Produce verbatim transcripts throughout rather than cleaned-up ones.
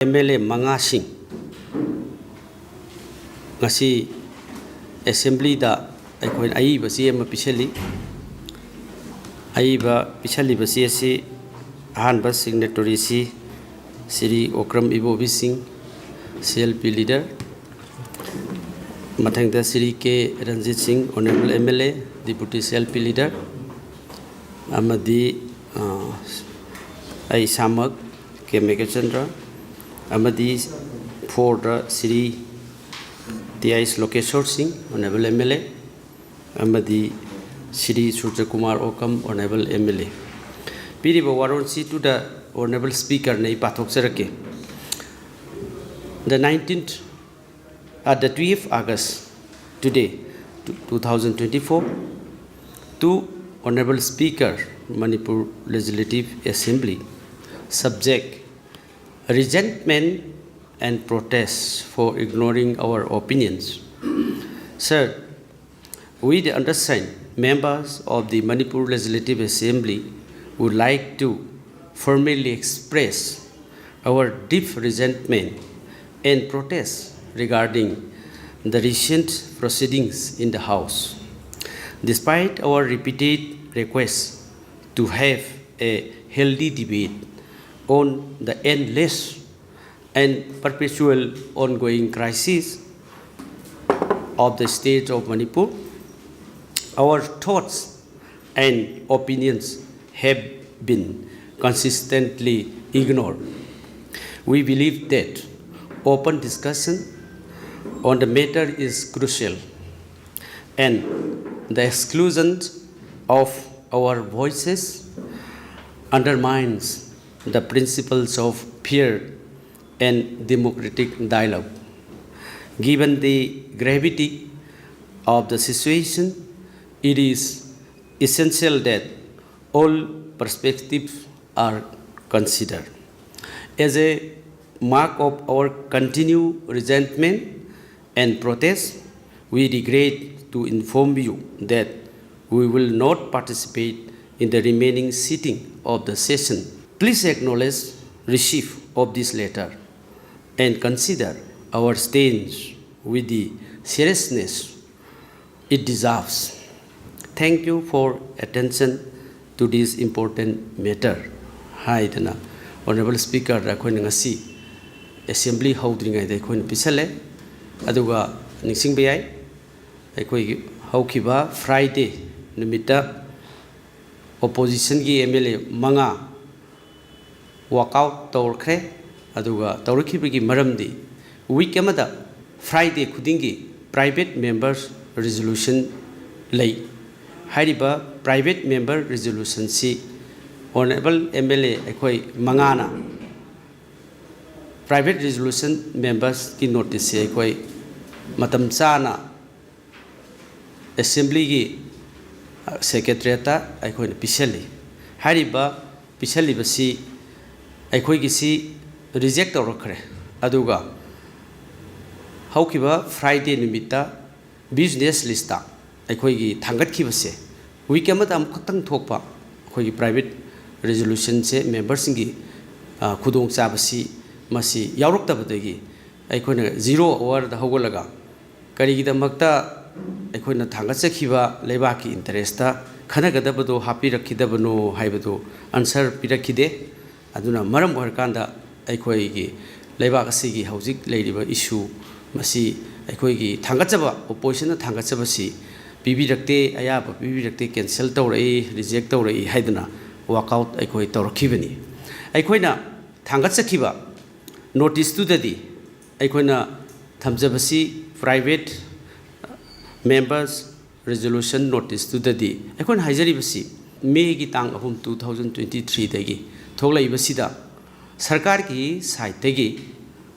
M L ꯑꯦ ꯃꯉꯥꯁꯤꯡ ꯉꯁꯤ ꯑꯦꯁꯦꯝꯕ꯭ꯂꯤꯗ ꯑꯩꯈꯣꯏꯅ ꯑꯏꯕ ꯆꯦ ꯑꯃ ꯄꯤꯁꯜꯂꯤ꯫ ꯑꯏꯕ ꯄꯤꯁꯜꯂꯤꯕ ꯆꯦ ꯑꯁꯤ ꯑꯍꯥꯟꯕ ꯁꯤꯒꯅꯦꯇꯣꯔꯤꯁꯤ ꯁ꯭ꯔꯤ ꯑꯣꯀ꯭ꯔꯝ ꯏꯕꯣꯕꯤ ꯁꯤꯡ, ꯁꯤ ꯑꯦꯜ ꯄꯤ ꯂꯤꯗꯔ, ꯃꯊꯪꯗ ꯁ꯭ꯔꯤ ꯀꯦ ꯔꯟꯖꯤꯠ ꯁꯤꯡ, ꯑꯣꯅꯔꯦꯕꯜ ꯑꯦꯝ ꯑꯦꯜ ꯑꯦ, deputy C L P leader, ꯑꯃꯗꯤ ꯑ, ꯑꯩ ꯏꯁꯥꯃꯛ ꯀꯦ ꯃꯦꯘꯆꯟꯗ꯭ꯔ, ꯑꯃꯗꯤ ꯐꯣꯔꯗ ꯁ꯭ꯔꯤ ꯇꯤ ꯑꯥꯏ ꯂꯣꯀꯦꯁꯣꯔ ꯁꯤꯡ, ꯑꯣꯅꯔꯦꯕꯜ ꯑꯦꯝ ꯑꯦꯜ ꯑꯦ, ꯑꯃꯗꯤ Shri Surajkumar Okram, honourable M L A. ꯄꯤꯔꯤꯕ ꯋꯥꯔꯣꯜꯁꯤ ꯇꯨꯗ ꯑꯣꯅꯔꯦꯕꯜ ꯁ꯭ꯄꯤꯀꯔꯅ ꯑꯩ ꯄꯥꯊꯣꯛꯆꯔꯛꯀꯦ꯫ The nineteenth, at the twelfth August, today, two thousand twenty-four, to Honorable Speaker, Manipur Legislative Assembly, subject resentment and protests for ignoring our opinions. Sir, we, the undersigned members of the Manipur Legislative Assembly, would like to formally express our deep resentment and protest regarding the recent proceedings in the House. Despite our repeated requests to have a healthy debate on the endless and perpetual ongoing crisis of the state of Manipur, our thoughts and opinions have been consistently ignored. We believe that open discussion on the matter is crucial, and the exclusion of our voices undermines the principles of fair and democratic dialogue. Given the gravity of the situation, it is essential that all perspectives are considered. As a mark of our continued resentment and protest, we regret to inform you that we will not participate in the remaining sitting of the session. Please acknowledge receipt of this letter. and consider our stance with the seriousness it deserves. Thank you for attention to this important matter ꯍꯥꯏꯗꯅ Honourable Speakerꯗ ꯑꯩꯈꯣꯏꯅ ꯉꯁꯤ assembly ꯍꯧꯗ꯭ꯔꯤꯉꯩꯗ ꯑꯩꯈꯣꯏꯅ ꯄꯤꯁꯜꯂꯦ꯫ ꯑꯗꯨꯒ ꯅꯤꯡꯁꯤꯡꯕ ꯌꯥꯏ, ꯑꯩꯈꯣꯏꯒꯤ ꯍꯧꯈꯤꯕ Friday ꯅꯨꯃꯤꯠꯇ oppositionꯒꯤ M L A ꯃꯉꯥ walk out ꯇꯧꯔꯛꯈ꯭ꯔꯦ꯫ ꯑꯗꯨꯒ ꯇꯧꯔꯛꯈꯤꯕꯒꯤ ꯃꯔꯝꯗꯤ, week ꯑꯃꯗ Friday ꯈꯨꯗꯤꯡꯒꯤ private members resolution ꯂꯩ꯫ ꯍꯥꯏꯔꯤꯕ private member resolutionꯁꯤ Honourable M L A ꯑꯩꯈꯣꯏ ꯃꯉꯥꯅ private resolution membersꯀꯤ noticeꯁꯦ ꯑꯩꯈꯣꯏ ꯃꯇꯝ ꯆꯥꯅ assemblyꯒꯤ secretariatꯇ ꯑꯩꯈꯣꯏꯅ ꯄꯤꯁꯜꯂꯤ꯫ ꯍꯥꯏꯔꯤꯕ ꯄꯤꯁꯜꯂꯤꯕꯁꯤ ꯑꯩꯈꯣꯏꯒꯤꯁꯤ reject ꯇꯧꯔꯛꯈ꯭ꯔꯦ꯫ ꯑꯗꯨꯒ ꯍꯧꯈꯤꯕ Friday ꯅꯨꯃꯤꯠꯇ business listꯇ ꯑꯩꯈꯣꯏꯒꯤ ꯊꯥꯡꯒꯠꯈꯤꯕꯁꯦ, week ꯑꯃꯗ ꯑꯃꯨꯛꯈꯛꯇꯪ ꯊꯣꯛꯄ ꯑꯩꯈꯣꯏꯒꯤ private resolutionꯁꯦ memberꯁꯤꯡꯒꯤ, ꯑ, ꯈꯨꯗꯣꯡꯆꯥꯕꯁꯤ ꯃꯁꯤ ꯌꯥꯎꯔꯛꯇꯕꯗꯒꯤ ꯑꯩꯈꯣꯏꯅ zero hourꯗ ꯍꯧꯒꯠꯂꯒ ꯀꯔꯤꯒꯤꯗꯃꯛꯇ ꯑꯩꯈꯣꯏꯅ ꯊꯥꯡꯒꯠꯆꯈꯤꯕ ꯂꯩꯕꯥꯛꯀꯤ interestꯇ ꯈꯟꯅꯒꯗꯕꯗꯣ ꯍꯥꯞꯄꯤꯔꯛꯈꯤꯗꯕꯅꯣ ꯍꯥꯏꯕꯗꯨ answer ꯄꯤꯔꯛꯈꯤꯗꯦ꯫ ꯑꯗꯨꯅ ꯃꯔꯝ ꯑꯣꯏꯔꯀꯥꯟꯗ ꯑꯩꯈꯣꯏꯒꯤ ꯂꯩꯕꯥꯛ ꯑꯁꯤꯒꯤ ꯍꯧꯖꯤꯛ ꯂꯩꯔꯤꯕ issue ꯃꯁꯤ ꯑꯩꯈꯣꯏꯒꯤ ꯊꯥꯡꯒꯠꯆꯕ, oppositionꯅ ꯊꯥꯡꯒꯠꯆꯕꯁꯤ ꯄꯤꯕꯤꯔꯛꯇꯦ, ꯑꯌꯥꯕ ꯄꯤꯕꯤꯔꯛꯇꯦ, cancel ꯇꯧꯔꯛꯏ, reject ꯇꯧꯔꯛꯏ ꯍꯥꯏꯗꯅ walk out ꯑꯩꯈꯣꯏ ꯇꯧꯔꯛꯈꯤꯕꯅꯤ꯫ ꯑꯩꯈꯣꯏꯅ ꯊꯥꯡꯒꯠꯆꯈꯤꯕ noticeꯇꯨꯗꯗꯤ ꯑꯩꯈꯣꯏꯅ ꯊꯝꯖꯕꯁꯤ private members resolution noticeꯇꯨꯗꯗꯤ ꯑꯩꯈꯣꯏꯅ ꯍꯥꯏꯖꯔꯤꯕꯁꯤ Mayꯒꯤ ꯇꯥꯡ ꯑꯍꯨꯝ, two thousand twenty threeꯗꯒꯤ ꯊꯣꯛꯂꯛꯏꯕꯁꯤꯗ ꯁꯔꯀꯥꯔꯒꯤ sideꯇꯒꯤ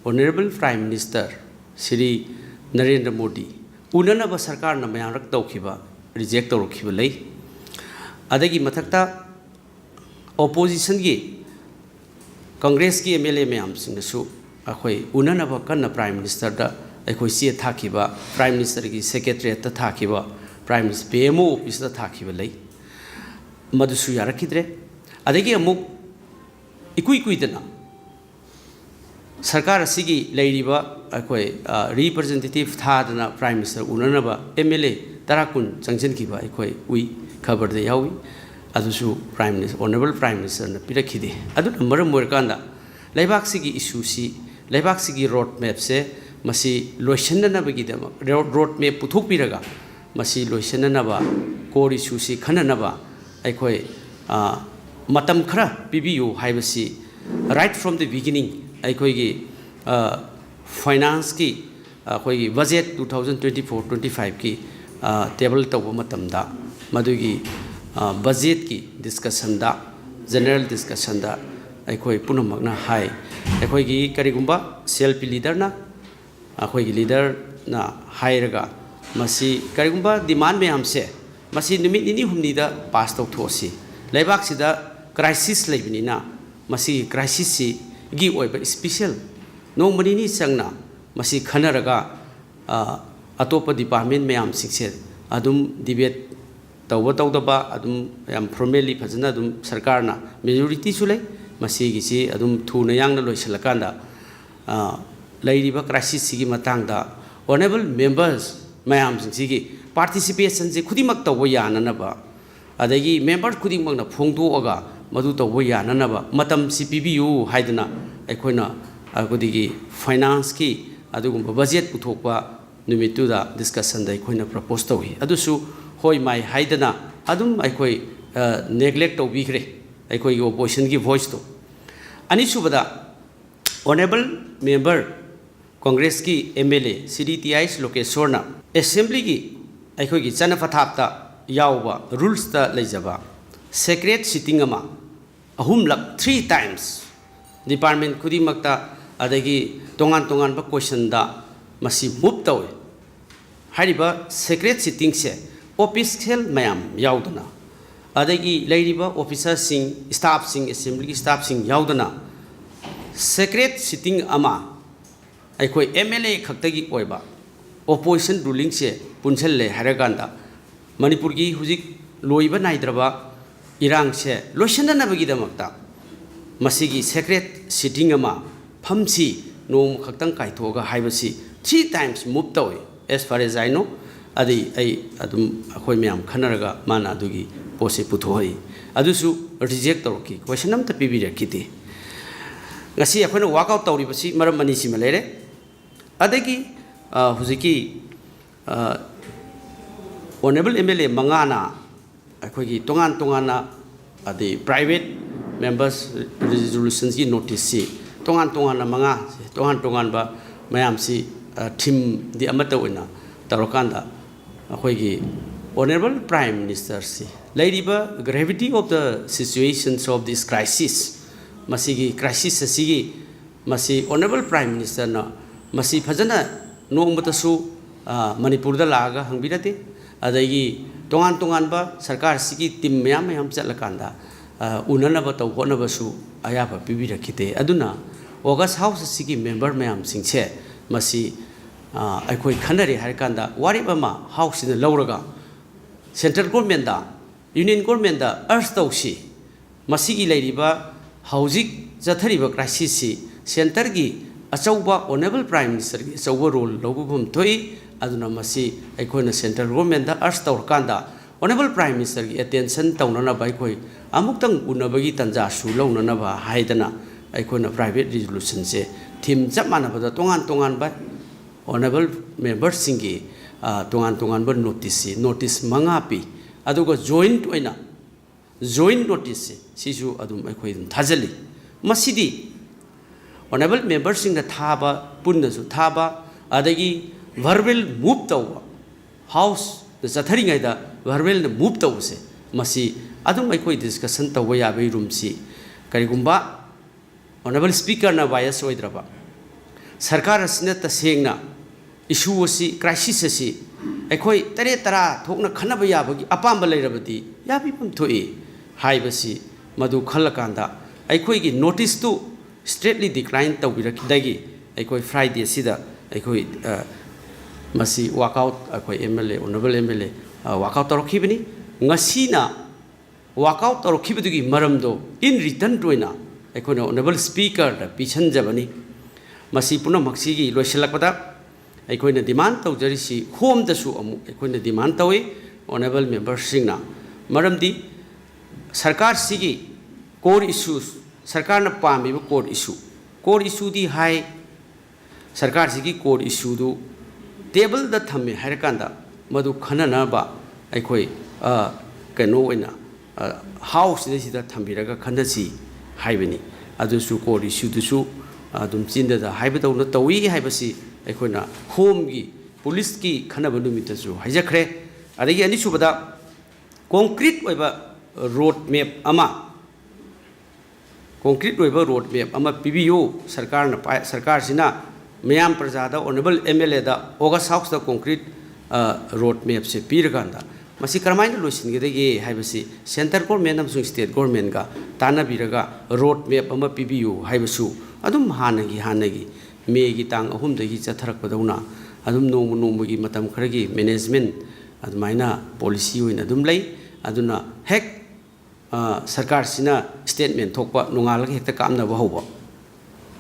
Honourable Prime Minister Shri Narendra Modi ꯎꯅꯅꯕ ꯁꯔꯀꯥꯔꯅ ꯃꯌꯥꯝꯔꯛ ꯇꯧꯈꯤꯕ, reject ꯇꯧꯔꯛꯈꯤꯕ ꯂꯩ꯫ ꯑꯗꯒꯤ ꯃꯊꯛꯇ oppositionꯒꯤ Congressꯀꯤ M L A ꯃꯌꯥꯝꯁꯤꯡꯅꯁꯨ ꯑꯩꯈꯣꯏ ꯎꯅꯅꯕ ꯀꯟꯅ Prime Ministerꯗ ꯑꯩꯈꯣꯏ ꯆꯦ ꯊꯥꯈꯤꯕ, Prime Ministerꯒꯤ secretariatꯇ ꯊꯥꯈꯤꯕ, Prime Minister P M O officeꯇ ꯊꯥꯈꯤꯕ ꯂꯩ꯫ ꯃꯗꯨꯁꯨ ꯌꯥꯔꯛꯈꯤꯗ꯭ꯔꯦ꯫ ꯑꯗꯒꯤ ꯑꯃꯨꯛ ꯏꯀꯨꯏ ꯀꯨꯏꯗꯅ ꯁꯔꯀꯥꯔ ꯑꯁꯤꯒꯤ ꯂꯩꯔꯤꯕ ꯑꯩꯈꯣꯏ, ꯑ, representative ꯊꯥꯗꯅ Prime Minister ꯎꯅꯅꯕ M L A ꯇꯔꯥ ꯀꯨꯟ ꯆꯪꯁꯤꯟꯈꯤꯕ ꯑꯩꯈꯣꯏ ꯎꯏ, ꯈꯕꯔꯗ ꯌꯥꯎꯏ꯫ ꯑꯗꯨꯁꯨ Prime Minister, Honourable Prime Ministerꯅ ꯄꯤꯔꯛꯈꯤꯗꯦ꯫ ꯑꯗꯨꯅ ꯃꯔꯝ ꯑꯣꯏꯔꯀꯥꯟꯗ ꯂꯩꯕꯥꯛꯁꯤꯒꯤ issueꯁꯤ, ꯂꯩꯕꯥꯛꯁꯤꯒꯤ road mapꯁꯦ ꯃꯁꯤ ꯂꯣꯏꯁꯤꯟꯅꯅꯕꯒꯤꯗꯃꯛ, road, road map ꯄꯨꯊꯣꯛꯄꯤꯔꯒ ꯃꯁꯤ ꯂꯣꯏꯁꯤꯟꯅꯅꯕ, core issueꯁꯤ ꯈꯟꯅꯅꯕ ꯑꯩꯈꯣꯏ, ꯑ, ꯃꯇꯝ ꯈꯔ ꯄꯤꯕꯤꯌꯨ ꯍꯥꯏꯕꯁꯤ right from the beginning ꯑꯩꯈꯣꯏꯒꯤ, ꯑ, financeꯀꯤ, ꯑꯩꯈꯣꯏꯒꯤ budget two thousand twenty-four twenty-fiveꯀꯤ, ꯑ, table ꯇꯧꯕ ꯃꯇꯝꯗ ꯃꯗꯨꯒꯤ, ꯑ, budgetꯀꯤ discussionꯗ, general discussionꯗ ꯑꯩꯈꯣꯏ ꯄꯨꯝꯅꯃꯛꯅ ꯍꯥꯏ, ꯑꯩꯈꯣꯏꯒꯤ ꯀꯔꯤꯒꯨꯝꯕ C L P leaderꯅ, ꯑꯩꯈꯣꯏꯒꯤ leaderꯅ ꯍꯥꯏꯔꯒ ꯃꯁꯤ ꯀꯔꯤꯒꯨꯝꯕ demand ꯃꯌꯥꯝꯁꯦ ꯃꯁꯤ ꯅꯨꯃꯤꯠ ꯅꯤꯅꯤ ꯍꯨꯝꯅꯤꯗ pass ꯇꯧꯊꯣꯛꯑꯁꯤ꯫ ꯂꯩꯕꯥꯛꯁꯤꯗ crisis ꯂꯩꯕꯅꯤꯅ ꯃꯁꯤꯒꯤ crisisꯁꯤꯒꯤ ꯑꯣꯏꯕ special ꯅꯣꯡꯃ ꯅꯤꯅꯤ ꯆꯪꯅ ꯃꯁꯤ ꯈꯟꯅꯔꯒ, ꯑ, ꯑꯇꯣꯞꯄ department ꯃꯌꯥꯝꯁꯤꯡꯁꯦ ꯑꯗꯨꯝ debate ꯇꯧꯕ ꯇꯧꯗꯕ ꯑꯗꯨꯝ ꯌꯥꯝ formally ꯐꯖꯅ ꯑꯗꯨꯝ ꯁꯔꯀꯥꯔꯅ majoritysꯨ ꯂꯩ꯫ ꯃꯁꯤꯒꯤꯁꯤ ꯑꯗꯨꯝ ꯊꯨꯅ ꯌꯥꯡꯅ ꯂꯣꯏꯁꯤꯜꯂꯀꯥꯟꯗ, ꯑ, ꯂꯩꯔꯤꯕ crisisꯁꯤꯒꯤ ꯃꯇꯥꯡꯗ honourable members ꯃꯌꯥꯝꯁꯤꯡꯁꯤꯒꯤ participationꯁꯤ ꯈꯨꯗꯤꯡꯃꯛ ꯇꯧꯕ ꯌꯥꯅꯅꯕ, ꯑꯗꯒꯤ member ꯈꯨꯗꯤꯡꯃꯛꯅ ꯐꯣꯡꯗꯣꯛꯑꯒ ꯃꯗꯨ ꯇꯧꯕ ꯌꯥꯅꯅꯕ ꯃꯇꯝꯁꯤ ꯄꯤꯕꯤꯌꯨ ꯍꯥꯏꯗꯅ ꯑꯩꯈꯣꯏꯅ, ꯑ, ꯑꯩꯈꯣꯏꯒꯤ financeꯀꯤ ꯑꯗꯨꯒꯨꯝꯕ budget ꯄꯨꯊꯣꯛꯄ ꯅꯨꯃꯤꯠꯇꯨꯗ discussionꯗ ꯑꯩꯈꯣꯏꯅ propose ꯇꯧꯏ꯫ ꯑꯗꯨꯁꯨ ꯍꯣꯏ ꯃꯥꯏ ꯍꯥꯏꯗꯅ ꯑꯗꯨꯝ ꯑꯩꯈꯣꯏ, ꯑ, neglect ꯇꯧꯕꯤꯈ꯭ꯔꯦ ꯑꯩꯈꯣꯏꯒꯤ oppositionꯒꯤ voiceꯇꯣ꯫ ꯑꯅꯤꯁꯨꯕꯗ, honourable member Congressꯀꯤ M L A Shri T I ꯂꯣꯀꯦꯁ꯭ꯋꯔꯅ assemblyꯒꯤ ꯑꯩꯈꯣꯏꯒꯤ ꯆꯠꯅ ꯄꯊꯥꯞꯇ ꯌꯥꯎꯕ rulesꯇ ꯂꯩꯖꯕ secret sitting ꯑꯃ ꯑꯍꯨꯝꯂꯛ, three times, department ꯈꯨꯗꯤꯡꯃꯛꯇ ꯑꯗꯒꯤ ꯇꯣꯉꯥꯟ ꯇꯣꯉꯥꯟꯕ questionꯗ ꯃꯁꯤ move ꯇꯧꯏ꯫ ꯍꯥꯏꯔꯤꯕ secret sittingꯁꯦ official ꯃꯌꯥꯝ ꯌꯥꯎꯗꯅ, ꯑꯗꯒꯤ ꯂꯩꯔꯤꯕ officerꯁꯤꯡ, staffꯁꯤꯡ, assemblyꯒꯤ staffꯁꯤꯡ ꯌꯥꯎꯗꯅ secret sitting ꯑꯃ ꯑꯩꯈꯣꯏ M L A ꯈꯛꯇꯒꯤ ꯑꯣꯏꯕ opposition rulingꯁꯦ ꯄꯨꯟꯁꯤꯜꯂꯦ ꯍꯥꯏꯔꯀꯥꯟꯗ ꯃꯅꯤꯄꯨꯔꯒꯤ ꯍꯧꯖꯤꯛ ꯂꯣꯏꯕ ꯅꯥꯏꯗ꯭ꯔꯕ ꯏꯔꯥꯡꯁꯦ ꯂꯣꯏꯁꯤꯟꯅꯅꯕꯒꯤꯗꯃꯛꯇ ꯃꯁꯤꯒꯤ secret sitting ꯑꯃ ꯐꯝꯁꯤ ꯅꯣꯡꯃ ꯈꯛꯇꯪ ꯀꯥꯏꯊꯣꯛꯑꯒ ꯍꯥꯏꯕꯁꯤ three times move ꯇꯧꯏ, as far as I know꯫ ꯑꯗꯩ ꯑꯩ ꯑꯗꯨꯝ ꯑꯩꯈꯣꯏ ꯃꯌꯥꯝ ꯈꯟꯅꯔꯒ ꯃꯥꯅ ꯑꯗꯨꯒꯤ ꯄꯣꯠꯁꯦ ꯄꯨꯊꯣꯛꯏ꯫ ꯑꯗꯨꯁꯨ reject ꯇꯧꯔꯛꯈꯤ, question ꯑꯝꯇ ꯄꯤꯕꯤꯔꯛꯈꯤꯗꯦ꯫ ꯉꯁꯤ ꯑꯩꯈꯣꯏꯅ walk out ꯇꯧꯔꯤꯕꯁꯤ ꯃꯔꯝ ꯑꯅꯤꯁꯤꯃ ꯂꯩꯔꯦ꯫ ꯑꯗꯒꯤ ꯑ, ꯍꯧꯖꯤꯛꯀꯤ ꯑ, honourable M L A ꯃꯉꯥꯅ ꯑꯩꯈꯣꯏꯒꯤ ꯇꯣꯉꯥꯟ ꯇꯣꯉꯥꯟꯅ, ꯑꯗꯩ private members resolutionꯒꯤ noticeꯁꯤ ꯇꯣꯉꯥꯟ ꯇꯣꯉꯥꯟꯅ ꯃꯉꯥ, ꯇꯣꯉꯥꯟ ꯇꯣꯉꯥꯟꯕ ꯃꯌꯥꯝꯁꯤ, ꯑ, themeꯗꯤ ꯑꯃꯠꯇ ꯑꯣꯏꯅ ꯇꯧꯔꯀꯥꯟꯗ, ꯑꯩꯈꯣꯏꯒꯤ honourable Prime Ministerꯁꯤ ꯂꯩꯔꯤꯕ gravity of the situations of this crisis, ꯃꯁꯤꯒꯤ crisis ꯑꯁꯤꯒꯤ ꯃꯁꯤ honourable Prime Ministerꯅ ꯃꯁꯤ ꯐꯖꯅ ꯅꯣꯡꯃꯇꯁꯨ, ꯑ, ꯃꯅꯤꯄꯨꯔꯗ ꯂꯥꯛꯑꯒ ꯍꯪꯕꯤꯔꯗꯦ꯫ ꯑꯗꯒꯤ ꯇꯣꯉꯥꯟ ꯇꯣꯉꯥꯟꯕ ꯁꯔꯀꯥꯔꯁꯤꯒꯤ team ꯃꯌꯥꯝ ꯃꯌꯥꯝ ꯆꯠꯂꯀꯥꯟꯗ, ꯑ, ꯎꯅꯅꯕ ꯇꯧ ꯈꯣꯠꯅꯕꯁꯨ ꯑꯌꯥꯕ ꯄꯤꯕꯤꯔꯛꯈꯤꯗꯦ꯫ ꯑꯗꯨꯅ August House ꯑꯁꯤꯒꯤ member ꯃꯌꯥꯝꯁꯤꯡꯁꯦ ꯃꯁꯤ, ꯑ, ꯑꯩꯈꯣꯏ ꯈꯟꯅꯔꯦ ꯍꯥꯏꯔꯀꯥꯟꯗ ꯋꯥꯔꯦꯞ ꯑꯃ Houseꯁꯤꯅ ꯂꯧꯔꯒ central governmentꯇ, union governmentꯇ urge ꯇꯧꯁꯤ꯫ ꯃꯁꯤꯒꯤ ꯂꯩꯔꯤꯕ ꯍꯧꯖꯤꯛ ꯆꯠꯊꯔꯤꯕ crisisꯁꯤ centreꯒꯤ ꯑꯆꯧꯕ honourable Prime Ministerꯒꯤ ꯑꯆꯧꯕ role ꯂꯧꯕꯐꯝ ꯊꯣꯛꯏ꯫ ꯑꯗꯨꯅ ꯃꯁꯤ ꯑꯩꯈꯣꯏꯅ central governmentꯇ urge ꯇꯧꯔꯀꯥꯟꯗ honourable Prime Ministerꯒꯤ attention ꯇꯧꯅꯅꯕ ꯑꯩꯈꯣꯏ ꯑꯃꯨꯛꯇꯪ ꯎꯅꯕꯒꯤ ꯇꯥꯟꯖꯥꯁꯨ ꯂꯧꯅꯅꯕ ꯍꯥꯏꯗꯅ ꯑꯩꯈꯣꯏꯅ private resolutionꯁꯦ theme ꯆꯞ ꯃꯥꯟꯅꯕꯗ ꯇꯣꯉꯥꯟ ꯇꯣꯉꯥꯟꯕ honourable memberꯁꯤꯡꯒꯤ, ꯑ, ꯇꯣꯉꯥꯟ ꯇꯣꯉꯥꯟꯕ noticeꯁꯤ, notice ꯃꯉꯥ ꯄꯤ꯫ ꯑꯗꯨꯒ joint ꯑꯣꯏꯅ, joint noticeꯁꯦ ꯁꯤꯁꯨ ꯑꯗꯨꯝ ꯑꯩꯈꯣꯏ ꯑꯗꯨꯝ ꯊꯥꯖꯤꯜꯂꯤ꯫ ꯃꯁꯤꯗꯤ honourable memberꯁꯤꯡꯅ ꯊꯥꯕ, ꯄꯨꯟꯅꯁꯨ ꯊꯥꯕ, ꯑꯗꯒꯤ verbal move ꯇꯧꯕ, Houseꯇ ꯆꯠꯊꯔꯤꯉꯩꯗ verbalꯅ move ꯇꯧꯕꯁꯦ, ꯃꯁꯤ ꯑꯗꯨꯝ ꯑꯩꯈꯣꯏ discussion ꯇꯧꯕ ꯌꯥꯕꯒꯤ roomꯁꯤ ꯀꯔꯤꯒꯨꯝꯕ honourable Speakerꯅ bias ꯑꯣꯏꯗ꯭ꯔꯕ, ꯁꯔꯀꯥꯔ ꯑꯁꯤꯅ ꯇꯁꯦꯡꯅ issue ꯑꯁꯤ, crisis ꯑꯁꯤ ꯑꯩꯈꯣꯏ ꯇꯔꯦꯠ ꯇꯔꯥ ꯊꯣꯛꯅ ꯈꯟꯅꯕ ꯌꯥꯕꯒꯤ ꯑꯄꯥꯝꯕ ꯂꯩꯔꯕꯗꯤ ꯌꯥꯕꯤꯐꯝ ꯊꯣꯛꯏ ꯍꯥꯏꯕꯁꯤ, ꯃꯗꯨ ꯈꯜꯂꯀꯥꯟꯗ ꯑꯩꯈꯣꯏꯒꯤ noticeꯇꯨ straightly decline ꯇꯧꯕꯤꯔꯛꯈꯤꯗꯒꯤ ꯑꯩꯈꯣꯏ Fridayꯁꯤꯗ ꯑꯩꯈꯣꯏ, ꯑ, ꯃꯁꯤ walk out, ꯑꯩꯈꯣꯏ M L A, honourable M L A, ꯑ, walk out ꯇꯧꯔꯛꯈꯤꯕꯅꯤ꯫ ꯉꯁꯤꯅ walk out ꯇꯧꯔꯛꯈꯤꯕꯗꯨꯒꯤ ꯃꯔꯝꯗꯣ in written ꯑꯣꯏꯅ ꯑꯩꯈꯣꯏꯅ ꯑꯣꯅꯔꯦꯕꯜ ꯁ꯭ꯄꯤꯀꯔꯗ ꯄꯤꯁꯤꯟꯖꯕꯅꯤ꯫ ꯃꯁꯤ ꯄꯨꯝꯅꯃꯛꯁꯤꯒꯤ ꯂꯣꯏꯁꯤꯜꯂꯛꯄꯗ ꯑꯩꯈꯣꯏꯅ ꯗꯤꯃꯥꯟ ꯇꯧꯖꯔꯤꯁꯤ, ꯍꯣꯝꯗꯁꯨ ꯑꯃꯨꯛ ꯑꯩꯈꯣꯏꯅ ꯗꯤꯃꯥꯟ ꯇꯧꯏ, ꯑꯣꯅꯔꯦꯕꯜ ꯃꯦꯝꯕꯔꯁꯤꯡꯅ, ꯃꯔꯝꯗꯤ ꯁꯔꯀꯥꯔꯁꯤꯒꯤ core issues, ꯁꯔꯀꯥꯔꯅ ꯄꯥꯝꯃꯤꯕ core issue, core issueꯗꯤ ꯍꯥꯏ, ꯁꯔꯀꯥꯔꯁꯤꯒꯤ core issueꯗꯨ ꯇꯦꯕꯜꯗ ꯊꯝꯃꯦ ꯍꯥꯏꯔꯀꯥꯟꯗ ꯃꯗꯨ ꯈꯟꯅꯅꯕ ꯑꯩꯈꯣꯏ, ꯑ, ꯀꯩꯅꯣ ꯑꯣꯏꯅ, ꯑ, ꯍꯥꯎꯁꯁꯤꯗꯩꯁꯤꯗ ꯊꯝꯕꯤꯔꯒ ꯈꯟꯅꯁꯤ ꯍꯥꯏꯕꯅꯤ꯫ ꯑꯗꯨꯁꯨ core issueꯗꯨꯁꯨ ꯑꯗꯨꯝ ꯆꯤꯟꯗꯗ ꯍꯥꯏꯕꯗꯧꯅ ꯇꯧꯏ ꯍꯥꯏꯕꯁꯤ ꯑꯩꯈꯣꯏꯅ ꯍꯣꯝꯒꯤ, ꯄꯨꯂꯤꯁꯀꯤ ꯈꯟꯅꯕ ꯅꯨꯃꯤꯠꯇꯁꯨ ꯍꯥꯏꯖꯈ꯭ꯔꯦ꯫ ꯑꯗꯒꯤ ꯑꯅꯤꯁꯨꯕꯗ, concrete ꯑꯣꯏꯕ road map ꯑꯃ, concrete ꯑꯣꯏꯕ road map ꯑꯃ ꯄꯤꯕꯤꯌꯨ꯫ ꯁꯔꯀꯥꯔꯅ ꯄꯥꯏ-, ꯁꯔꯀꯥꯔꯁꯤꯅ ꯃꯤꯌꯥꯝ ꯄ꯭ꯔꯖꯥꯗ, ꯑꯣꯅꯔꯦꯕꯜ ꯑꯦꯝ ꯑꯦꯜ ꯑꯦꯗ, ꯑꯣꯒꯁ ꯍꯥꯎꯁꯇ concrete, ꯑ, road mapꯁꯦ ꯄꯤꯔꯀꯥꯟꯗ ꯃꯁꯤ ꯀꯔꯝꯍꯥꯏꯅ ꯂꯣꯏꯁꯤꯟꯒꯗꯒꯦ ꯍꯥꯏꯕꯁꯤ centre government ꯑꯃꯁꯨꯡ state governmentꯒ ꯇꯥꯟꯅꯕꯤꯔꯒ road map ꯑꯃ ꯄꯤꯕꯤꯌꯨ ꯍꯥꯏꯕꯁꯨ ꯑꯗꯨꯝ ꯍꯥꯟꯅꯒꯤ, ꯍꯥꯟꯅꯒꯤ ꯃꯦꯒꯤ ꯇꯥꯡ ꯑꯍꯨꯝꯗꯒꯤ ꯆꯠꯊꯔꯛꯄꯗꯧꯅ ꯑꯗꯨꯝ ꯅꯣꯡꯃ ꯅꯣꯡꯃꯒꯤ ꯃꯇꯝ ꯈꯔꯒꯤ management ꯑꯗꯨꯃꯥꯏꯅ policy ꯑꯣꯏꯅ ꯑꯗꯨꯝ ꯂꯩ꯫ ꯑꯗꯨꯅ ꯍꯦꯛ, ꯑ, ꯁꯔꯀꯥꯔꯁꯤꯅ statement ꯊꯣꯛꯄ ꯅꯣꯡꯉꯥꯜꯂꯒ ꯍꯦꯛꯇ ꯀꯥꯞꯅꯕ ꯍꯧꯕ,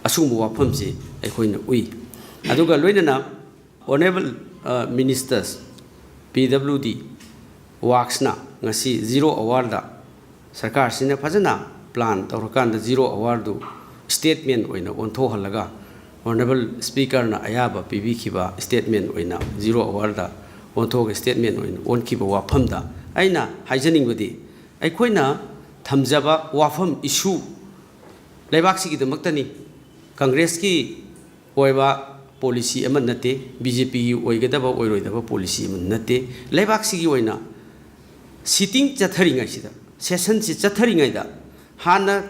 ꯑꯁꯤꯒꯨꯝꯕ ꯋꯥꯐꯝꯁꯤ ꯑꯩꯈꯣꯏꯅ ꯎꯏ꯫ ꯑꯗꯨꯒ ꯂꯣꯏꯅꯅ honourable, ꯑ, ministers, P W D worksꯅ ꯉꯁꯤ zero hourꯗ ꯁꯔꯀꯥꯔꯁꯤꯅ ꯐꯖꯅ plan ꯇꯧꯔꯀꯥꯟꯗ zero hourꯗꯨ statement ꯑꯣꯏꯅ ꯑꯣꯟꯊꯣꯛꯍꯜꯂꯒ, honourable speakerꯅ ꯑꯌꯥꯕ ꯄꯤꯕꯤꯈꯤꯕ statement ꯑꯣꯏꯅ zero hourꯗ ꯑꯣꯟꯊꯣꯛꯑꯒ statement ꯑꯣꯏꯅ ꯑꯣꯟꯈꯤꯕ ꯋꯥꯐꯝꯗ ꯑꯩꯅ ꯍꯥꯏꯖꯅꯤꯡꯕꯗꯤ, ꯑꯩꯈꯣꯏꯅ ꯊꯝꯖꯕ ꯋꯥꯐꯝ, issue, ꯂꯩꯕꯥꯛꯁꯤꯒꯤꯗꯃꯛꯇꯅꯤ꯫ ꯀꯪꯒ꯭ꯔꯦꯁꯀꯤ ꯑꯣꯏꯕ policy ꯑꯃ ꯅꯠꯇꯦ, B J Pꯒꯤ ꯑꯣꯏꯒꯗꯕ ꯑꯣꯏꯔꯣꯏꯗꯕ policy ꯑꯃ ꯅꯠꯇꯦ꯫ ꯂꯩꯕꯥꯛꯁꯤꯒꯤ ꯑꯣꯏꯅ sitting ꯆꯠꯊꯔꯤꯉꯩꯁꯤꯗ, sessionꯁꯤ ꯆꯠꯊꯔꯤꯉꯩꯗ, ꯍꯥꯟꯅ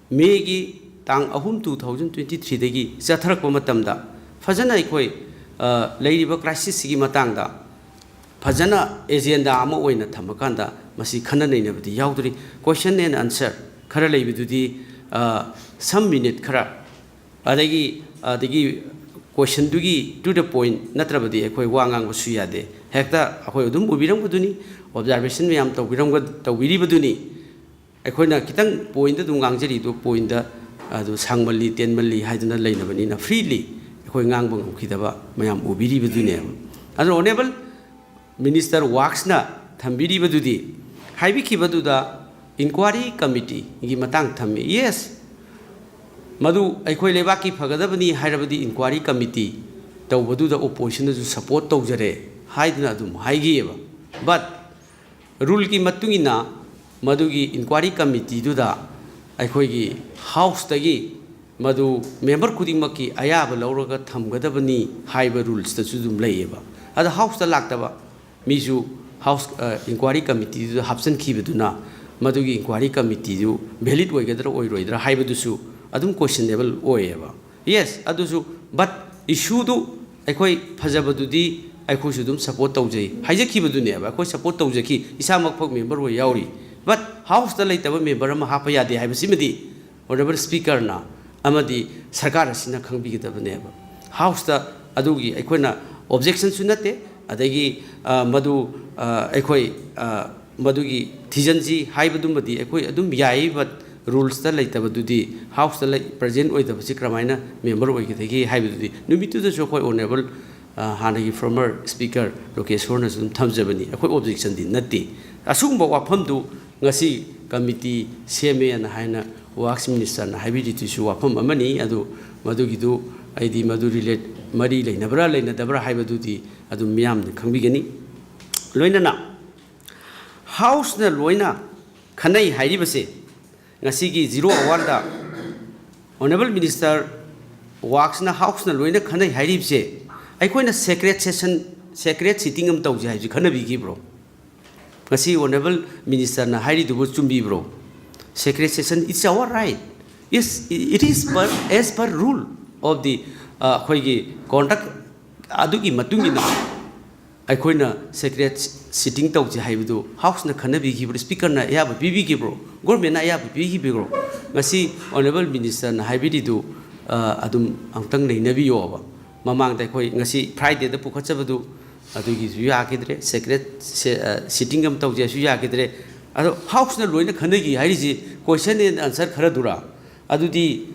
ꯃꯦꯒꯤ ꯇꯥꯡ ꯑꯍꯨꯝ, two thousand twenty threeꯗꯒꯤ ꯆꯠꯊꯔꯛꯄ ꯃꯇꯝꯗ ꯐꯖꯅ ꯑꯩꯈꯣꯏ, ꯑ, ꯂꯩꯔꯤꯕ crisisꯁꯤꯒꯤ ꯃꯇꯥꯡꯗ ꯐꯖꯅ agenda ꯑꯃ ꯑꯣꯏꯅ ꯊꯝꯃꯀꯥꯟꯗ ꯃꯁꯤ ꯈꯟꯅ ꯅꯩꯅꯕꯗꯤ ꯌꯥꯎꯗ꯭ꯔꯤ꯫ Question and answer ꯈꯔ ꯂꯩꯕꯗꯨꯗꯤ, ꯑ, some minute ꯈꯔ, ꯑꯗꯒꯤ, ꯑꯗꯒꯤ questionꯗꯨꯒꯤ to the point ꯅꯠꯇ꯭ꯔꯕꯗꯤ ꯑꯩꯈꯣꯏ ꯋꯥ ꯉꯥꯡꯕꯁꯨ ꯌꯥꯗꯦ꯫ ꯍꯦꯛꯇ ꯑꯩꯈꯣꯏ ꯑꯗꯨꯝ ꯎꯕꯤꯔꯝꯕꯗꯨꯅꯤ, observation ꯃꯌꯥꯝ ꯇꯧꯕꯤꯔꯝꯒ-, ꯇꯧꯕꯤꯔꯤꯕꯗꯨꯅꯤ꯫ ꯑꯩꯈꯣꯏꯅ ꯈꯤꯇꯪ ꯄꯣꯏꯟꯗ ꯑꯗꯨꯝ ꯉꯥꯡꯖꯔꯤꯗꯣ, ꯄꯣꯏꯟꯗ ꯑꯗꯨ ꯁꯥꯡꯃꯜꯂꯤ, ꯇꯦꯟꯃꯜꯂꯤ ꯍꯥꯏꯗꯅ ꯂꯩꯅꯕꯅꯤꯅ, ꯐ꯭ꯔꯤꯂꯤ ꯑꯩꯈꯣꯏ ꯉꯥꯡꯕ ꯉꯝꯈꯤꯗꯕ ꯃꯌꯥꯝ ꯎꯕꯤꯔꯤꯕꯗꯨꯅꯦꯕ꯫ ꯑꯗꯨꯅ ꯑꯣꯅꯦꯕꯜ ꯃꯤꯅꯤꯁꯇꯔ ꯋꯥꯛꯁꯅ ꯊꯝꯕꯤꯔꯤꯕꯗꯨꯗꯤ, ꯍꯥꯏꯕꯤꯈꯤꯕꯗꯨꯗ ꯏꯟꯀ꯭ꯋꯥꯔꯤ ꯀꯃꯤꯇꯤꯒꯤ ꯃꯇꯥꯡ ꯊꯝꯃꯤ꯫ ꯌꯦꯁ, ꯃꯗꯨ ꯑꯩꯈꯣꯏ ꯂꯩꯕꯥꯛꯀꯤ ꯐꯒꯗꯕꯅꯤ ꯍꯥꯏꯔꯕꯗꯤ ꯏꯟꯀ꯭ꯋꯥꯔꯤ ꯀꯃꯤꯇꯤ ꯇꯧꯕꯗꯨꯗ ꯑꯣꯄꯣꯖꯤꯁꯟꯅꯁꯨ ꯁꯄꯣꯔꯠ ꯇꯧꯖꯔꯦ ꯍꯥꯏꯗꯨꯅ ꯑꯗꯨꯝ ꯍꯥꯏꯈꯤꯑꯕ꯫ ꯕꯠ ꯔꯨꯜꯒꯤ ꯃꯇꯨꯡ ꯏꯟꯅ ꯃꯗꯨꯒꯤ ꯏꯟꯀ꯭ꯋꯥꯔꯤ ꯀꯃꯤꯇꯤꯗꯨꯗ ꯑꯩꯈꯣꯏꯒꯤ ꯍꯥꯎꯁꯇꯒꯤ ꯃꯗꯨ ꯃꯦꯝꯕꯔ ꯈꯨꯗꯤꯡꯃꯛꯀꯤ ꯑꯌꯥꯕ ꯂꯧꯔꯒ ꯊꯝꯒꯗꯕꯅꯤ ꯍꯥꯏꯕ ꯔꯨꯜꯁꯇꯁꯨ ꯑꯗꯨꯝ ꯂꯩꯌꯦꯕ꯫ ꯑꯗ ꯍꯥꯎꯁꯇ ꯂꯥꯛꯇꯕ ꯃꯤꯁꯨ ꯍꯥꯎꯁ, ꯑ, ꯏꯟꯀ꯭ꯋꯥꯔꯤ ꯀꯃꯤꯇꯤꯗꯨꯗ ꯍꯥꯞꯆꯤꯟꯈꯤꯕꯗꯨꯅ ꯃꯗꯨꯒꯤ ꯏꯟꯀ꯭ꯋꯥꯔꯤ ꯀꯃꯤꯇꯤꯗꯨ ꯚꯦꯂꯤꯠ ꯑꯣꯏꯒꯗ꯭ꯔꯥ ꯑꯣꯏꯔꯣꯏꯗ꯭ꯔꯥ ꯍꯥꯏꯕꯗꯨꯁꯨ ꯑꯗꯨꯝ ꯀꯣꯏꯁꯟꯅꯦꯕꯜ ꯑꯣꯏꯌꯦꯕ꯫ ꯌꯦꯁ, ꯑꯗꯨꯁꯨ, ꯕꯠ ꯏꯁꯨꯗꯨ ꯑꯩꯈꯣꯏ ꯐꯖꯕꯗꯨꯗꯤ ꯑꯩꯈꯣꯏꯁꯨ ꯑꯗꯨꯝ ꯁꯄꯣꯔꯠ ꯇꯧꯖꯩ ꯍꯥꯏꯖꯈꯤꯕꯗꯨꯅꯦꯕ꯫ ꯑꯩꯈꯣꯏ ꯁꯄꯣꯔꯠ ꯇꯧꯖꯈꯤ, ꯏꯁꯥꯃꯛꯐꯥꯎ ꯃꯦꯝꯕꯔ ꯑꯣꯏ ꯌꯥꯎꯔꯤ꯫ ꯕꯠ ꯍꯥꯎꯁꯇ ꯂꯩꯇꯕ ꯃꯦꯝꯕꯔ ꯑꯃ ꯍꯥꯞꯄ ꯌꯥꯗꯦ ꯍꯥꯏꯕꯁꯤꯃꯗꯤ ꯑꯣꯅꯔꯦꯕꯜ ꯁ꯭ꯄꯤꯀꯔꯅ ꯑꯃꯗꯤ ꯁꯔꯀꯥꯔ ꯑꯁꯤꯅ ꯈꯪꯕꯤꯒꯗꯕꯅꯦꯕ꯫ ꯍꯥꯎꯁꯇ ꯑꯗꯨꯒꯤ ꯑꯩꯈꯣꯏꯅ ꯑꯣꯕꯖꯦꯛꯁꯟꯁꯨ ꯅꯠꯇꯦ, ꯑꯗꯒꯤ, ꯑ, ꯃꯗꯨ, ꯑ, ꯑꯩꯈꯣꯏ, ꯑ, ꯃꯗꯨꯒꯤ ꯊꯤꯖꯤꯟꯁꯤ ꯍꯥꯏꯕꯗꯨꯃꯗꯤ ꯑꯩꯈꯣꯏ ꯑꯗꯨꯝ ꯌꯥꯏ, ꯕꯠ ꯔꯨꯜꯁꯇ ꯂꯩꯇꯕꯗꯨꯗꯤ, ꯍꯥꯎꯁꯇ ꯂꯩ, ꯄ꯭ꯔꯖꯦꯟ ꯑꯣꯏꯗꯕꯁꯤ ꯀꯔꯝꯍꯥꯏꯅ ꯃꯦꯝꯕꯔ ꯑꯣꯏꯒꯗꯒꯦ ꯍꯥꯏꯕꯗꯨꯗꯤ ꯅꯨꯃꯤꯠꯇꯨꯗꯁꯨ ꯑꯩꯈꯣꯏ ꯑꯣꯅꯔꯦꯕꯜ, ꯑ, ꯍꯥꯟꯅꯒꯤ ꯐꯣꯔꯃꯔ ꯁ꯭ꯄꯤꯀꯔ ꯂꯣꯀꯦꯁꯣꯔꯅꯁꯨ ꯑꯗꯨꯝ ꯊꯝꯖꯕꯅꯤ꯫ ꯑꯩꯈꯣꯏ ꯑꯣꯕꯖꯦꯛꯁꯟꯗꯤ ꯅꯠꯇꯦ꯫ ꯑꯁꯤꯒꯨꯝꯕ ꯋꯥꯐꯝꯗꯨ ꯉꯁꯤ ꯀꯃꯤꯇꯤ ꯁꯦꯝꯃꯦꯅ ꯍꯥꯏꯅ ꯋꯥꯛꯁ ꯃꯤꯅꯤꯁꯇꯔꯅ ꯍꯥꯏꯕꯤꯔꯤꯗꯨꯁꯨ ꯋꯥꯐꯝ ꯑꯃꯅꯤ꯫ ꯑꯗꯨ ꯃꯗꯨꯒꯤꯗꯨ ꯑꯩꯗꯤ ꯃꯗꯨ ꯔꯤꯂꯦꯠ, ꯃꯔꯤ ꯂꯩꯅꯕ꯭ꯔꯥ ꯂꯩꯅꯗꯕ꯭ꯔꯥ ꯍꯥꯏꯕꯗꯨꯗꯤ ꯑꯗꯨꯝ ꯃꯤꯌꯥꯝꯅ ꯈꯪꯕꯤꯒꯅꯤ꯫ ꯂꯣꯏꯅꯅ ꯍꯥꯎꯁꯅ ꯂꯣꯏꯅ ꯈꯟꯅꯩ ꯍꯥꯏꯔꯤꯕꯁꯦ, ꯉꯁꯤꯒꯤ ꯖꯤꯔꯣ ꯑꯋꯥꯔꯗ ꯑꯣꯅꯔꯦꯕꯜ ꯃꯤꯅꯤꯁꯇꯔ ꯋꯥꯛꯁꯅ ꯍꯥꯎꯁꯅ ꯂꯣꯏꯅ ꯈꯟꯅꯩ ꯍꯥꯏꯔꯤꯕꯁꯦ, ꯑꯩꯈꯣꯏꯅ ꯁꯦꯀ꯭ꯔꯦꯠ ꯁꯦꯁꯟ, ꯁꯦꯀ꯭ꯔꯦꯠ ꯁꯤꯇꯤꯡ ꯑꯃ ꯇꯧꯁꯦ ꯍꯥꯏꯕꯁꯤ ꯈꯟꯅꯕꯤꯈꯤꯕ꯭ꯔꯣ? ꯉꯁꯤ honourable ꯃꯤꯅꯤꯁꯇꯔꯅ ꯍꯥꯏꯔꯤꯗꯨꯕꯨ ꯆꯨꯝꯕꯤꯕ꯭ꯔꯣ? Secret session, it's our right. Yes, it is per, as per rule of the, ꯑ, ꯑꯩꯈꯣꯏꯒꯤ ꯀꯣꯟꯗꯛ ꯑꯗꯨꯒꯤ ꯃꯇꯨꯡ ꯏꯟꯅ ꯑꯩꯈꯣꯏꯅ ꯁꯦꯀ꯭ꯔꯦꯠ ꯁꯤꯇꯤꯡ ꯇꯧꯁꯦ ꯍꯥꯏꯕꯗꯨ ꯍꯥꯎꯁꯅ ꯈꯟꯅꯕꯤꯈꯤꯕ꯭ꯔꯣ? ꯁ꯭ꯄꯤꯀꯔꯅ ꯑꯌꯥꯕ ꯄꯤꯕꯤꯈꯤꯕ꯭ꯔꯣ? ꯒꯣꯔꯃꯦꯟꯅ ꯑꯌꯥꯕ ꯄꯤꯈꯤꯕ꯭ꯔꯣ? ꯉꯁꯤ ꯑꯣꯅꯔꯦꯕꯜ ꯃꯤꯅꯤꯁꯇꯔꯅ ꯍꯥꯏꯕꯤꯔꯤꯗꯨ, ꯑ, ꯑꯗꯨꯝ ꯑꯃꯨꯛꯇꯪ ꯅꯩꯅꯕꯤꯌꯣꯕ꯫ ꯃꯃꯥꯡꯗ ꯑꯩꯈꯣꯏ ꯉꯁꯤ ꯐ꯭ꯔꯥꯏꯗꯦꯗ ꯄꯨꯈꯠꯆꯕꯗꯨ ꯑꯗꯨꯒꯤꯁꯨ ꯌꯥꯈꯤꯗ꯭ꯔꯦ, ꯁꯦꯀ꯭ꯔꯦꯠ ꯁꯦ-, ꯑ, ꯁꯤꯇꯤꯡ ꯑꯃ ꯇꯧꯖꯦ ꯍꯥꯏꯁꯨ ꯌꯥꯈꯤꯗ꯭ꯔꯦ꯫ ꯑꯗꯣ ꯍꯥꯎꯁꯅ ꯂꯣꯏꯅ ꯈꯟꯅꯈꯤ ꯍꯥꯏꯔꯤꯁꯤ question and answer ꯈꯔꯗꯨꯔꯥ? ꯑꯗꯨꯗꯤ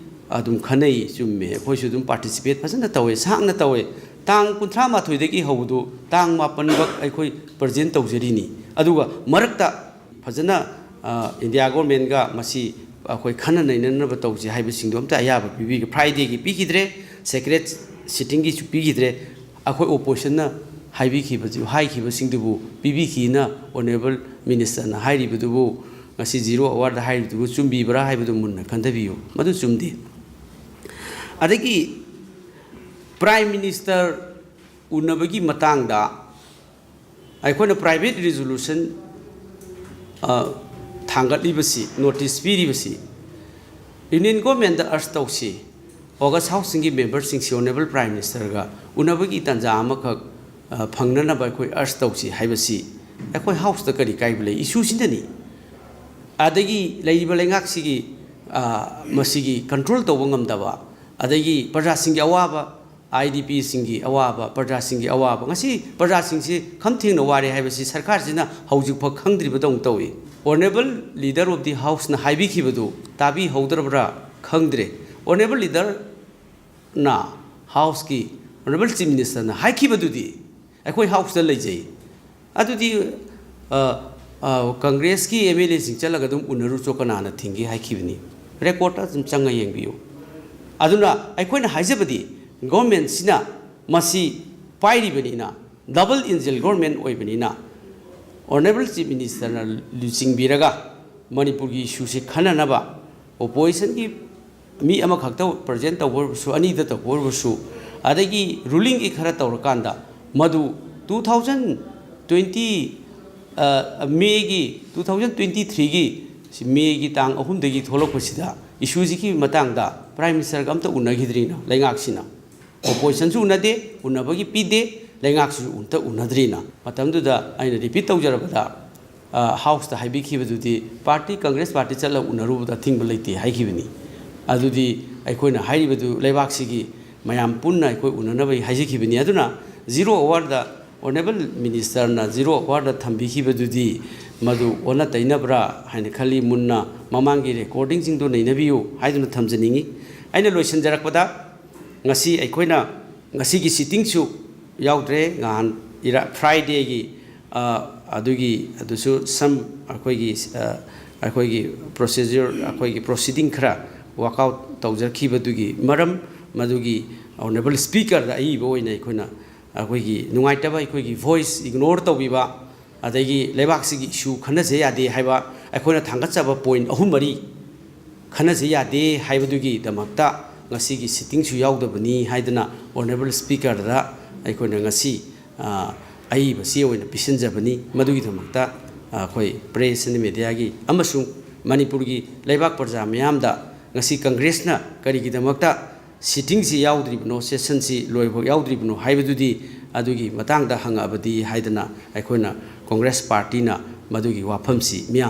ꯑꯗꯨꯝ ꯈꯟꯅꯩ, ꯆꯨꯝꯃꯦ, ꯑꯩꯈꯣꯏꯁꯨ ꯑꯗꯨꯝ participate ꯐꯖꯅ ꯇꯧꯋꯦ, ꯁꯥꯡꯅ ꯇꯧꯋꯦ꯫ ꯇꯥꯡ ꯀꯨꯟꯊ꯭ꯔꯥ ꯃꯥꯊꯣꯏꯗꯒꯤ ꯍꯧꯕꯗꯨ ꯇꯥꯡ ꯃꯥꯄꯟ ꯐꯥꯎ ꯑꯩꯈꯣꯏ present ꯇꯧꯖꯔꯤꯅꯤ꯫ ꯑꯗꯨꯒ ꯃꯔꯛꯇ ꯐꯖꯅ, ꯑ, ꯏꯟꯗꯤꯌꯥ ꯒꯣꯔꯃꯦꯟꯒ ꯃꯁꯤ ꯑꯩꯈꯣꯏ ꯈꯟꯅ ꯅꯩꯅꯅꯕ ꯇꯧꯁꯤ ꯍꯥꯏꯕꯁꯤꯡꯗꯣ ꯑꯝꯇ ꯑꯌꯥꯕ ꯄꯤꯕꯤꯒꯦ꯫ Fridayꯒꯤ ꯄꯤꯈꯤꯗ꯭ꯔꯦ, separate sittingꯒꯤꯁꯨ ꯄꯤꯈꯤꯗ꯭ꯔꯦ꯫ ꯑꯩꯈꯣꯏ oppositionꯅ ꯍꯥꯏꯕꯤꯈꯤꯕꯁꯨ, ꯍꯥꯏꯈꯤꯕꯁꯤꯡꯗꯨꯕꯨ ꯄꯤꯕꯤꯈꯤꯅ honourable ministerꯅ ꯍꯥꯏꯔꯤꯕꯗꯨꯕꯨ, ꯉꯁꯤ zero hourꯗ ꯍꯥꯏꯔꯤꯕꯗꯨꯕꯨ ꯆꯨꯝꯕꯤꯕ꯭ꯔꯥ ꯍꯥꯏꯕꯗꯨ ꯃꯨꯟꯅ ꯈꯟꯊꯕꯤꯌꯨ꯫ ꯃꯗꯨ ꯆꯨꯝꯗꯦ꯫ ꯑꯗꯒꯤ Prime Minister ꯎꯅꯕꯒꯤ ꯃꯇꯥꯡꯗ ꯑꯩꯈꯣꯏꯅ private resolution, ꯑ, ꯊꯥꯡꯒꯠꯂꯤꯕꯁꯤ, notice ꯄꯤꯔꯤꯕꯁꯤ, Union Governmentꯗ urge ꯇꯧꯁꯤ, August Houseꯁꯤꯡꯒꯤ memberꯁꯤꯡꯁꯤ honourable Prime Ministerꯒ ꯎꯅꯕꯒꯤ ꯇꯥꯟꯖꯥ ꯑꯃꯈꯛ, ꯑ, ꯐꯪꯅꯅꯕ ꯑꯩꯈꯣꯏ urge ꯇꯧꯁꯤ ꯍꯥꯏꯕꯁꯤ ꯑꯩꯈꯣꯏ Houseꯇ ꯀꯔꯤ ꯀꯥꯏꯕ ꯂꯩ? Issueꯁꯤꯗꯅꯤ꯫ ꯑꯗꯒꯤ ꯂꯩꯔꯤꯕ ꯂꯩꯉꯥꯛꯁꯤꯒꯤ, ꯑ, ꯃꯁꯤꯒꯤ control ꯇꯧꯕ ꯉꯝꯗꯕ, ꯑꯗꯒꯤ ꯄ꯭ꯔꯖꯥꯁꯤꯡꯒꯤ ꯑꯋꯥꯕ, IDPꯁꯤꯡꯒꯤ ꯑꯋꯥꯕ, ꯄ꯭ꯔꯖꯥꯁꯤꯡꯒꯤ ꯑꯋꯥꯕ, ꯉꯁꯤ ꯄ꯭ꯔꯖꯥꯁꯤꯡꯁꯤ ꯈꯝ ꯊꯦꯡꯅ ꯋꯥꯔꯦ ꯍꯥꯏꯕꯁꯤ ꯁꯔꯀꯥꯔꯁꯤꯅ ꯍꯧꯖꯤꯛꯐꯥꯎ ꯈꯪꯗ꯭ꯔꯤꯕꯗꯧꯅ ꯇꯧꯏ꯫ Honourable Leader of the Houseꯅ ꯍꯥꯏꯕꯤꯈꯤꯕꯗꯨ ꯇꯥꯕꯤꯍꯧꯗ꯭ꯔꯕ꯭ꯔꯥ ꯈꯪꯗ꯭ꯔꯦ꯫ Honourable Leaderꯅ Houseꯀꯤ, Honourable Chief Ministerꯅ ꯍꯥꯏꯈꯤꯕꯗꯨꯗꯤ ꯑꯩꯈꯣꯏ Houseꯇ ꯂꯩꯖꯩ꯫ ꯑꯗꯨꯗꯤ, ꯑ, ꯑ, Congressꯀꯤ MLAꯁꯤꯡ ꯆꯠꯂꯒ ꯑꯗꯨꯝ ꯎꯅꯔꯨꯆꯣ, ꯀꯅꯥꯅ ꯊꯤꯡꯒꯦ ꯍꯥꯏꯈꯤꯕꯅꯤ? Recordꯇ ꯑꯗꯨꯝ ꯆꯪꯉ ꯌꯦꯡꯕꯤꯌꯨ꯫ ꯑꯗꯨꯅ ꯑꯩꯈꯣꯏꯅ ꯍꯥꯏꯖꯕꯗꯤ, governmentꯁꯤꯅ ꯃꯁꯤ ꯄꯥꯏꯔꯤꯕꯅꯤꯅ, double engine government ꯑꯣꯏꯕꯅꯤꯅ, Honourable Chief Ministerꯅ ꯂꯨꯆꯤꯡꯕꯤꯔꯒ ꯃꯅꯤꯄꯨꯔꯒꯤ issueꯁꯤ ꯈꯟꯅꯅꯕ oppositionꯒꯤ ꯃꯤ ꯑꯃꯈꯛꯇ present ꯇꯧꯕ ꯑꯣꯏꯔꯕꯁꯨ, ꯑꯅꯤꯗ ꯇꯧꯕ ꯑꯣꯏꯔꯕꯁꯨ, ꯑꯗꯒꯤ rulingꯒꯤ ꯈꯔ ꯇꯧꯔꯀꯥꯟꯗ ꯃꯗꯨ two thousand twenty, ꯑ, Mayꯒꯤ, two thousand twenty threeꯒꯤ Mayꯒꯤ ꯇꯥꯡ ꯑꯍꯨꯝꯗꯒꯤ ꯊꯣꯛꯂꯛꯄꯁꯤꯗ issueꯁꯤꯒꯤ ꯃꯇꯥꯡꯗ Prime Ministerꯒ ꯑꯝꯇ ꯎꯅꯈꯤꯗ꯭ꯔꯤꯅ ꯂꯩꯉꯥꯛꯁꯤꯅ꯫ Oppositionꯁꯨ ꯎꯅꯗꯦ, ꯎꯅꯕꯒꯤ ꯄꯤꯗꯦ, ꯂꯩꯉꯥꯛꯁꯤꯁꯨ ꯑꯝꯇ ꯎꯅꯗ꯭ꯔꯤꯅ꯫ ꯃꯇꯝꯗꯨꯗ ꯑꯩꯅ repeat ꯇꯧꯖꯔꯕꯗ, ꯑ, Houseꯇ ꯍꯥꯏꯕꯤꯈꯤꯕꯗꯨꯗꯤ party, Congress party ꯆꯠꯂ ꯎꯅꯔꯨꯕꯗ ꯑꯊꯤꯡꯕ ꯂꯩꯇꯦ ꯍꯥꯏꯈꯤꯕꯅꯤ꯫ ꯑꯗꯨꯗꯤ ꯑꯩꯈꯣꯏꯅ ꯍꯥꯏꯔꯤꯕꯗꯨ ꯂꯩꯕꯥꯛꯁꯤꯒꯤ ꯃꯌꯥꯝ ꯄꯨꯟꯅ ꯑꯩꯈꯣꯏ ꯎꯅꯅꯕ ꯍꯥꯏꯖꯈꯤꯕꯅꯤ꯫ ꯑꯗꯨꯅ zero hourꯗ, Honourable Ministerꯅ zero hourꯗ ꯊꯝꯕꯤꯈꯤꯕꯗꯨꯗꯤ ꯃꯗꯨ ꯑꯣꯟꯅ ꯇꯩꯅꯕ꯭ꯔꯥ ꯍꯥꯏꯅ ꯈꯜꯂꯤ꯫ ꯃꯨꯟꯅ ꯃꯃꯥꯡꯒꯤ recordingꯁꯤꯡꯗꯨ ꯅꯩꯅꯕꯤꯌꯨ ꯍꯥꯏꯗꯨꯅ ꯊꯝꯖꯅꯤꯡꯏ꯫ ꯑꯩꯅ ꯂꯣꯏꯁꯤꯟꯖꯔꯛꯄꯗ, ꯉꯁꯤ ꯑꯩꯈꯣꯏꯅ ꯉꯁꯤꯒꯤ sittingꯁꯨ ꯌꯥꯎꯗ꯭ꯔꯦ꯫ ꯅꯍꯥꯟ ꯏꯔꯥ-, Fridayꯒꯤ, ꯑ, ꯑꯗꯨꯒꯤ, ꯑꯗꯨꯁꯨ some ꯑꯩꯈꯣꯏꯒꯤ, ꯑ, ꯑꯩꯈꯣꯏꯒꯤ procedure, ꯑꯩꯈꯣꯏꯒꯤ proceeding ꯈꯔ work out ꯇꯧꯖꯈꯤꯕꯗꯨꯒꯤ ꯃꯔꯝ, ꯃꯗꯨꯒꯤ Honourable Speakerꯗ ꯑꯏꯕ ꯑꯣꯏꯅ ꯑꯩꯈꯣꯏꯅ ꯑꯩꯈꯣꯏꯒꯤ ꯅꯨꯡꯉꯥꯏꯇꯕ, ꯑꯩꯈꯣꯏꯒꯤ voice ignore ꯇꯧꯕꯤꯕ, ꯑꯗꯒꯤ ꯂꯩꯕꯥꯛꯁꯤꯒꯤ issue ꯈꯟꯅꯖ ꯌꯥꯗꯦ ꯍꯥꯏꯕ ꯑꯩꯈꯣꯏꯅ ꯊꯥꯡꯒꯠꯆꯕ point ꯑꯍꯨꯝ ꯃꯔꯤ ꯈꯟꯅꯖ ꯌꯥꯗꯦ ꯍꯥꯏꯕꯗꯨꯒꯤꯗꯃꯛꯇ ꯉꯁꯤꯒꯤ sittingꯁꯨ ꯌꯥꯎꯗꯕꯅꯤ ꯍꯥꯏꯗꯅ Honourable Speakerꯗ ꯑꯩꯈꯣꯏꯅ ꯉꯁꯤ, ꯑ, ꯑꯏꯕꯁꯤ ꯑꯣꯏꯅ ꯄꯤꯁꯤꯟꯖꯕꯅꯤ꯫ ꯃꯗꯨꯒꯤꯗꯃꯛꯇ ꯑꯩꯈꯣꯏ press and mediaꯒꯤ ꯑꯃꯁꯨꯡ ꯃꯅꯤꯄꯨꯔꯒꯤ ꯂꯩꯕꯥꯛ ꯄ꯭ꯔꯖꯥ ꯃꯤꯌꯥꯝꯗ ꯉꯁꯤ Congressꯅ ꯀꯔꯤꯒꯤꯗꯃꯛꯇ sittingꯁꯤ ꯌꯥꯎꯗ꯭ꯔꯤꯕꯅꯣ, sessionꯁꯤ ꯂꯣꯏꯕ ꯌꯥꯎꯗ꯭ꯔꯤꯕꯅꯣ ꯍꯥꯏꯕꯗꯨꯗꯤ ꯑꯗꯨꯒꯤ ꯃꯇꯥꯡꯗ ꯍꯪꯉꯛꯑꯕꯗꯤ ꯍꯥꯏꯗꯅ ꯑꯩꯈꯣꯏꯅ Congress partyꯅ ꯃꯗꯨꯒꯤ ꯋꯥꯐꯝꯁꯤ ꯃꯤꯌꯥꯝ